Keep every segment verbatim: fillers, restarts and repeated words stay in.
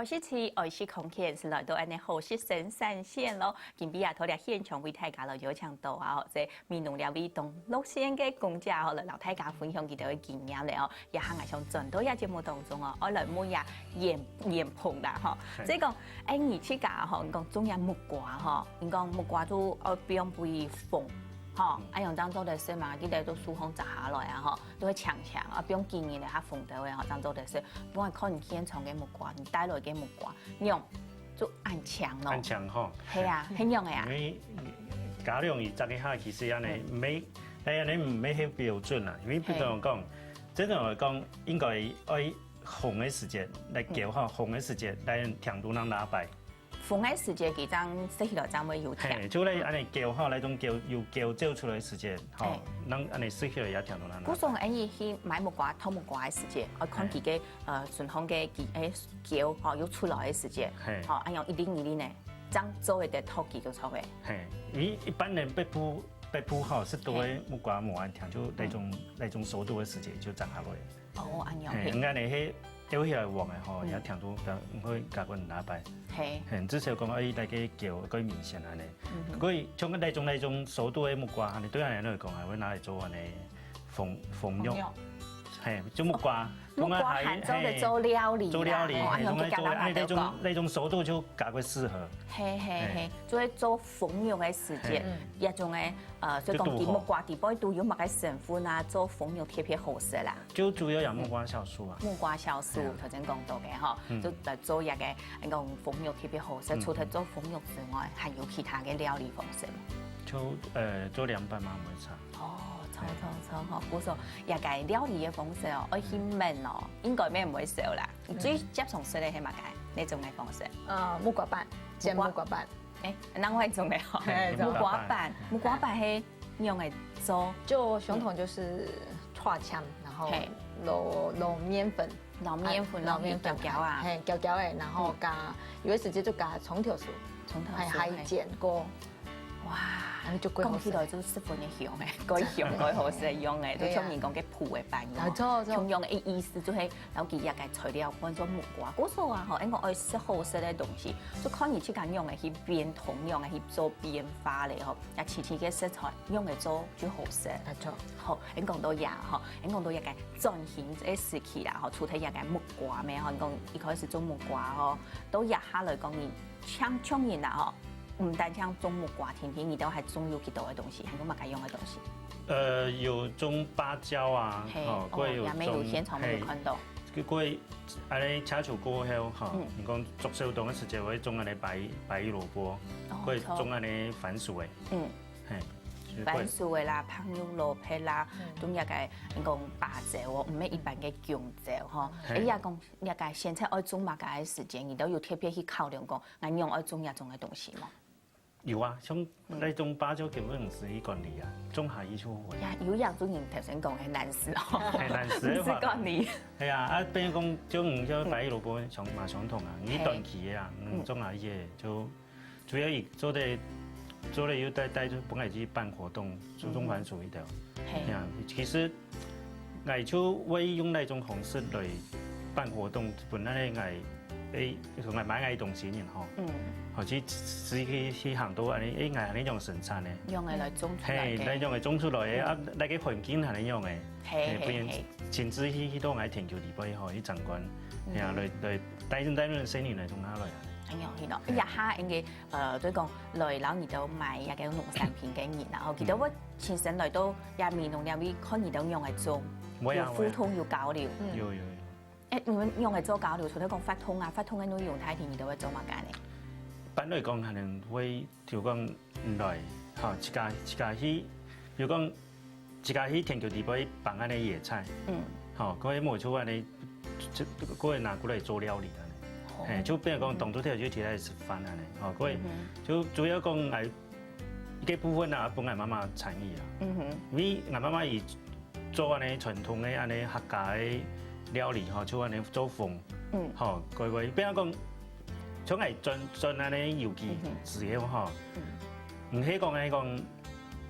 二十七，二十七空間係來到恁呢好食生產線咯。今晡日啊，在這現場為大家來邀請到啊，吼，這美濃這位當樂線个公姐吼，來摎大家分享佢兜个經驗咧哦。這下𠊎想轉到這節目當中哦，愛來問一下艷，艷鵬啦吼。係。所以講，哎，你自家吼，你講種這木瓜吼，你講木瓜就愛放分風，吼，嗯。啊，用恁樣做得食嘛，記得都樹項摘下來啊，吼。 都會青青，啊，放幾日咧，較紅个話吼，正做得食。不過看你現場个木瓜，你帶來个木瓜，樣就恁青咯。恁青吼。係啊，係樣个啊。因為嘉良佢摘个下，其實恁呢，嗯。毋係，但係恁呢毋係很標準啦。因為比如講，係。正常來講，應該愛紅个時節來攪吼，嗯。紅个時節來甜度正拿擺。 紅个時節佢正食起來正會有甜。係，就係恁呢攪吼，該種攪，有攪走出來个時節，吼，係。正恁呢食起來也甜到哪哪。故所恁呢去買木瓜、擇木瓜个時節，愛看佢个，係。呃，順風个佢，欸，攪吼，有出來个時節，係。吼，恁樣一輪一輪呢，正做得擇佢就著个。係，一，一般人北部，北部吼，食到个木瓜無恁甜，就該種，嗯。該種熟度个時節就摘下來。 哦，恁樣係，係。應該呢，係丟起來黃个吼，嗯。也甜度比較，毋會加過拿擺。係。係，至少講，哎，該个攪，較明顯恁呢。嗯哼。所以，像該種，該種熟度个木瓜，你對恁呢來講，還會拿來做恁呢紅，紅肉。紅肉。係，就木瓜，木瓜還做得做料理啦，係，做料理，哦，係，用來做，哎，該種，該種熟度就較過適合。係，係，係，係。做，做紅肉个時節，係。嗯。這種个，呃，所以講，就堵好。佢木瓜底背都有麼个成分啊，做紅肉特別好食啦。 就主要有木瓜酵素啊。木瓜酵素，係啊。頭先講到个吼，嗯。就來做一個，恁講紅肉特別好食，嗯。除了做紅肉之外，還有其他个料理方式嗎？就，呃，做涼拌嘛，毋會差。哦，著，係。著，著，吼，故所，這個料理个方式哦，愛去燜哦，嗯。應該燜毋會熟啦。嗯。最接常食个係麼个？哪種个方式？呃，木瓜粄，煎木瓜粄。木瓜。 哎，另外一種个吼，係，木瓜粄，木瓜粄係仰仔做？就傳統就是搓抻，然後係。摎，摎麵粉，摎麵粉，啊，摎麵粉，摎麵粉，攪攪啊。係，攪攪仔，然後加，嗯。有个時節就加蔥頭酥，蔥頭酥，係，還有煎過。哇，然後就過好食。講起來就十分个香欸，蓋香蓋好食个樣欸，就像人講个烰个粄樣。啊，著，著。像樣个意思就係 然後佢這個材料換做木瓜，故所啊吼，應該愛食好食个東西，就看你自家仰仔去變通，仰仔去做變化咧吼。也其實个食材仰仔做就好食。沒錯。好，𠊎講到這吼，𠊎講到這個轉型个時期啦吼，除忒這個木瓜咩吼，你講一開始做木瓜吼，到這下來講，你像，像人啦吼，毋單淨種木瓜，天天你兜還種有幾多个東西，還有麼个樣个東西？呃，有種芭蕉啊，係，吼，哦，過有種，也沒有現場沒有看到。係。 結果恁呢車手過後，吼，嗯。你講做小東个時節會種恁呢白，白蘿蔔，哦，會種恁呢番薯仔，嗯。係，就會。番薯仔啦，白肉蘿蔔啦，嗯。種這個，你講芭蕉哦，毋係一般个弓蕉吼。係。哎呀，講這個現在愛種麼个个時節，你都有特別去考量講，𠊎仰愛種這種个東西無？ 有啊，像該種芭蕉根本毋使去管理啊，種下去就會。呀，有樣種人頭先講个難食哦，係難食个話。毋使管理。係啊，啊，比如講，像你像白蘿蔔相，嘛相同啊，你短期个啊，嗯，嗯。種下去个就主要以做得，做得又帶，帶就本來去辦活動，注重番薯一條。嗯哼。係。呀，其實 𠊎就會用該種方式來辦活動，本來𠊎，誒，同𠊎買𠊎東西人吼，嗯。吼，去，去，去，去行到恁呢，誒，𠊎恁呢樣生產呢，仰仔來種出來个。係，恁樣个種出來个，嗯。啊，該個環境恁呢樣个，係，係，係，分人，係。親自去，去到𠊎田坵裡背吼，去參觀，嗯。係啊，來，來帶，帶恁細人來種下來啊。哎喲，係咯，哎呀。這下應該 呃，就講來摎你兜買這個農產品个人啊，吼，佢兜會親身來到這美濃這位看你兜仰仔種，會啊，有互動，有交流。嗯。有，有，有。誒，你兜仰仔做交流，除忒講活動啊，活動个內容大體你兜會做麼个呢？一般來講，可能會，就講，嗯，來，吼，自家，自家去，比如講， 自家去田坵裡背放恁呢野菜，嗯。吼，過後無就恁呢，就，過後拿過來做料理恁呢。哦。嘿，就變成講當初就提來食飯恁呢，吼，過後，嗯哼。就主要講來，一個部分啊，分𠊎媽媽參與啊。嗯哼。因為𠊎媽媽佢做恁呢傳統个恁呢客家个料理吼，就恁呢做紅，嗯。吼，過後，變成講，像𠊎轉，轉恁呢有機嗯哼。之後吼，嗯。毋係講，係講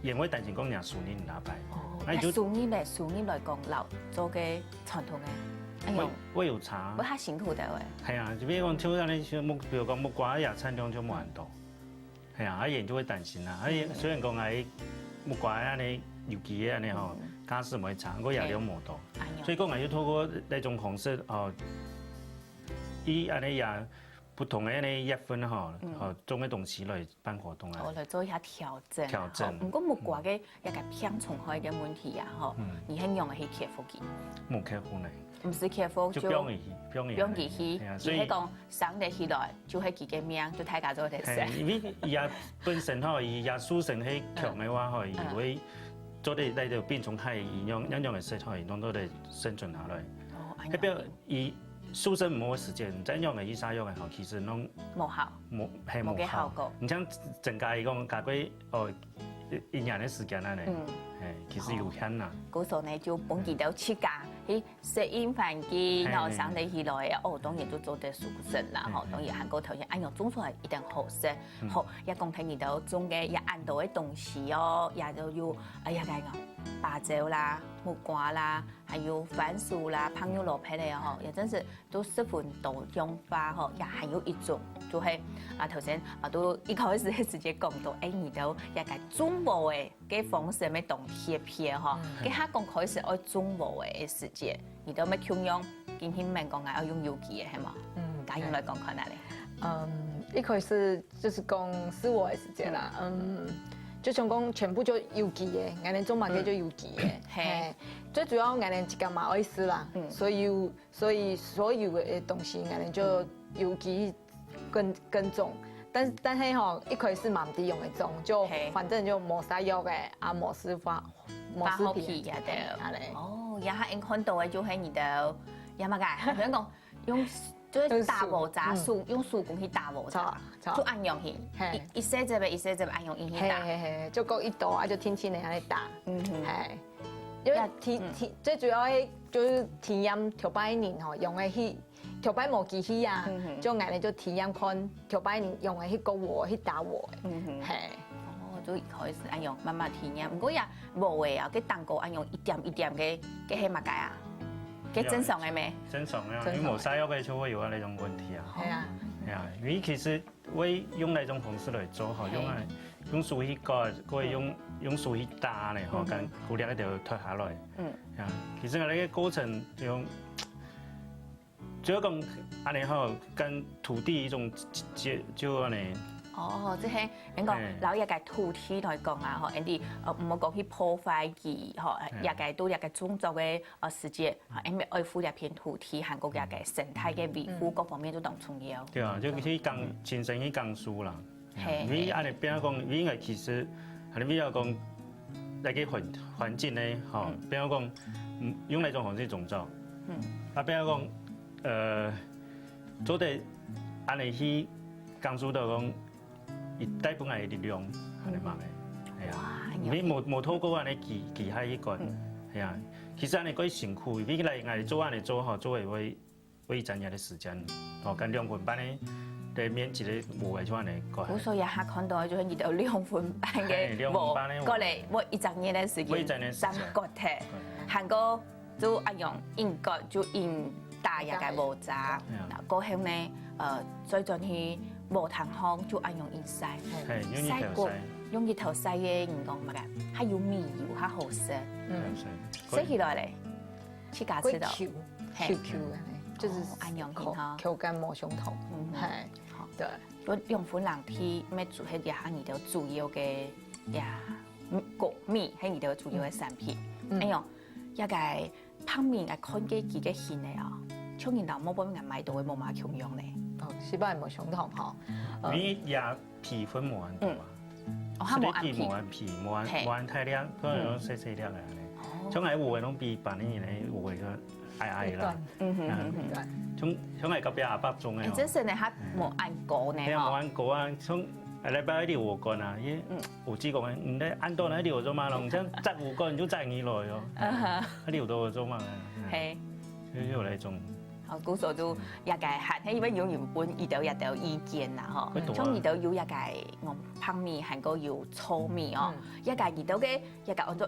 因為單淨講若收入拿擺。哦，哎，就，若收入咧，收入來講，摎做个傳統个，啊，會會有差。會較辛苦个喂。係啊，就比如講，像恁呢，像木，比如講木瓜，佢產量就無恁多。係啊，啊，佢就會擔心啊。啊，佢雖然講啊，木瓜恁呢有機个恁呢吼，價數毋會差，毋過佢量無多。哎喲。所以講啊，就透過這種方式吼，佢恁呢也不同个恁呢月份吼，吼，種个東西來辦活動啊。哦，來做一下調整。調整。好，毋過木瓜个一個病蟲害个問題啊，吼，你係仰般去克服佢？無克服呢。毋使克服，就放佢去，放佢去。放佢去，係啊，所以佢係講生得起來，就係佢个命，就大家做得食。係，因為佢也本身吼，佢也屬性係強个話吼，佢會做得來到病蟲害，佢樣樣樣个食吼，佢攏做得生存下來。哦，恁樣。特別佢 佢收成無个時節，再用个一下用个吼，其實攏無效，無，係無效。無个效果。你像增加一个加過哦一年个時間啊呢，嗯，係，其實有限啦。故所呢，就分佢兜自家去適應環境，然後生得起來个，哦，當然就做得收成啦，吼，當然還過頭先，哎喲，種出來一定好食，好，也講起你兜種个也恁多个東西哦，也都有，哎呀，該个芭蕉啦、木瓜啦， 還有番薯啦、白玉蘿蔔个吼，也真係都十分多樣化吼，也還有一種就係啊，頭先啊，都一開始个時節講到，哎，你兜這個種禾个个方式乜當特別吼，該下講開始愛種禾个時節，你兜乜共樣，今天問講啊，愛用有機个係無？嗯，大家用來講看下咧。嗯，一開始就是講係禾个時節啦，嗯，就像講全部就有機个，𠊎等種麼个就有機个，係，最主要𠊎等自家嘛愛食啦，所以 所以所有个東西，𠊎等就有機耕耕種。但但係吼，一開始嘛毋知仰仔種，就反正就無使藥个，啊無施化，無施肥，化學肥个，對。恁仔。哦，這下𠊎看到个就係你兜，也麼个，好像講用，就係打禾蚱，手用手工去打禾蚱，就恁樣去，一一細節个一細節个恁樣去打。係係係，就割一刀啊，就輕輕仔恁仔打，嗯哼，係。 因為體體最主要个就係體驗頭擺人吼，用个去頭擺無機器啊，就𠊎等就體驗看頭擺人用个去割禾、去打禾个，係。哦，就一開始恁樣慢慢體驗。毋過呀，禾仔啊，該頂高恁樣一點一點个，該係麼个啊？該正常个咩？正常个啊，因為無使藥个就會有該種問題啊。係啊，係啊，因為其實 會用該種方式來做吼，用啊用手去割，過用用手去打呢吼，將苦楝个就脫下來。嗯，啊，其實𠊎等个過程用，主要講恁仔吼，跟土地一種接就恁仔。哦，這係，人講，摎這個土地來講啊，吼，人哋呃毋好講去破壞佢，吼，這個都這個種作个 呃時節，啊，因為愛護這片土地，還過佢个生態个維護各方面都當重要。對啊，就去感親身去感受啦。係，因為恁仔，比如講，因為其實，恁仔比如講，該個環環境呢，吼，比如講，嗯，用哪種方式種作，嗯，啊，比如講，呃，做得恁仔去感受到講， 佢帶分𠊎个力量，恁仔嘛个，係啊，你無無透過恁仔機機械去管，係啊，其實恁仔較辛苦，比起來𠊎做恁仔做吼，做會會會一整日个時間，吼，跟兩分半个个面積个禾仔就恁仔割下來。故所以這下看到个就係你兜兩分半个禾，兩分半个禾，割來，禾一整日个時間，禾一整日个時間，三割忒，還過 就恁樣硬割，就硬打這個禾蚱，然後過後呢，呃，再轉去禾埕項就恁樣硬曬，係，用日頭曬，用日頭曬个，人講麼个，較有味又較好食，嗯，食起來咧，自家食到，Q Q个，就是恁樣口口感無相同，係，對，就兩分零地，乜煮係這下你兜主要个呀，穀米係你兜主要个產品，哎喲。 這個白米𠊎看過幾個形个哦，像人兜外背𠊎買到个無麼共樣呢。哦，係無相同吼。因為這皮分無恁多啊，哦，佢無恁皮，無恁皮，無恁無恁大粒，可能攏細細粒个恁仔。像𠊎有个攏比別人个有个个矮矮啦，嗯哼，像像𠊎隔壁阿伯種个哦，真係呢，佢無恁高呢，係啊，無恁高啊，像禮拜一有我管啊，因為 有試過，你咧恁多來留做麼个？像摘五個你就摘你來哦，啊留到做麼个？係，就有那種。哦，故所就也該喊，係因為有人分佢兜也兜意見啦吼，像佢兜有也該，嗯，白米還過有糙米哦，也該佢兜个也該安到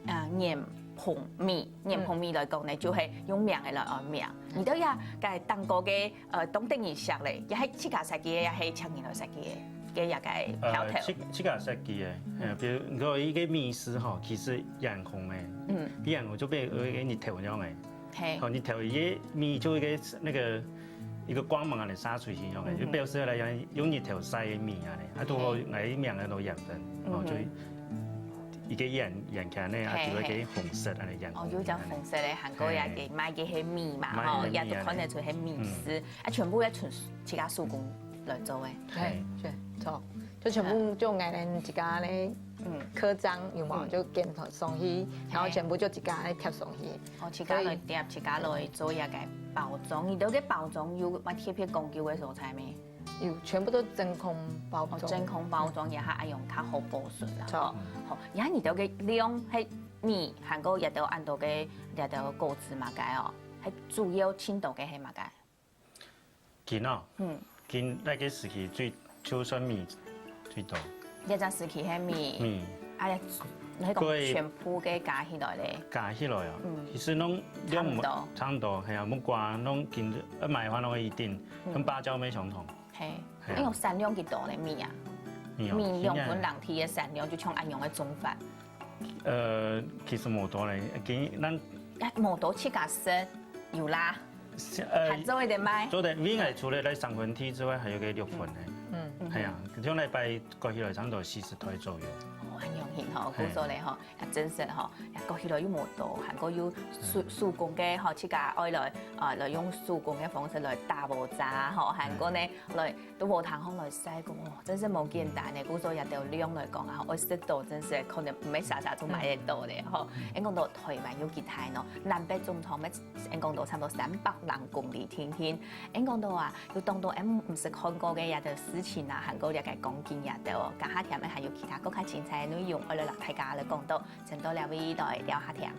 啊研蓬米，蓮蓬米來講呢，就係用名个來安名。你兜這个蛋糕个，呃，當得人惜咧，也係自家設計个，也係請人來設計个，个這个標頭。呃，自自家設計个，呃，比如講一个米絲吼，其實遠紅个，嗯，比遠紅就比一个日頭樣个。嘿，吼，日頭一个米就一个那个一个光芒啊，你灑出去樣个，就表示來講用日頭曬个米啊，啊，都好來名个都養分，哦，就一个圓圆起來呢，啊，就一个红色啊，养哦，有隻红色个，韩国也个卖个黑米嘛，吼，也都看得出黑米丝，啊，全部要纯自家手工来做个。对，对，错，就全部就爱人自家咧，嗯，刻章有冇？就跟上去，然后全部就自家咧贴上去。哦，自家来贴，自家来做一个包装。你兜个包装有乜特别讲究个所在没？ 有，全部都真空包装。哦，真空包装，也還用較好保存啦。錯。吼，也你兜个量，係米，還過也兜恁多个，也兜果子嘛个哦，係主要盡多个係麼个？今哦，嗯，今該个時期最，就算米最多。這隻時期係米，米，哎呀，你講全部个加起來咧，加起來哦，嗯，其實攏量差不多，差不多，係啊，木瓜攏今，呃，買翻攏一定。 跟芭蕉乜相同。嘿，哎喲，產量幾多呢？米啊，米哦，米兩分兩地个產量就像恁樣个種法。呃，其實無多咧，今咱哎，無多自家食，有啦，呃，還做一點賣。做得，因為除了在三分地之外，還有个六分呢。嗯，係啊，像禮拜過去來，差不多四十台左右。哦，恁樣形吼，故所咧吼。 也真實吼，也過去了又無多，還過又手手工个吼，自家愛來啊，來用手工个方式來打無渣吼，還過呢，來都無通好來曬過，哦，真是無簡單个。故所也兜量來講啊，愛食到真是可能毋係儕儕都買得到个吼。因講到台灣有幾大呢，南北總長乜，因講到差不多三百零公里定定。因講到啊， 有當多𠊎毋識看過个這兜事情啊，還過這个光景這兜哦，等下添𠊎還有其他更加精彩个內容，愛來摎大家來講到，先到這位來尞下添。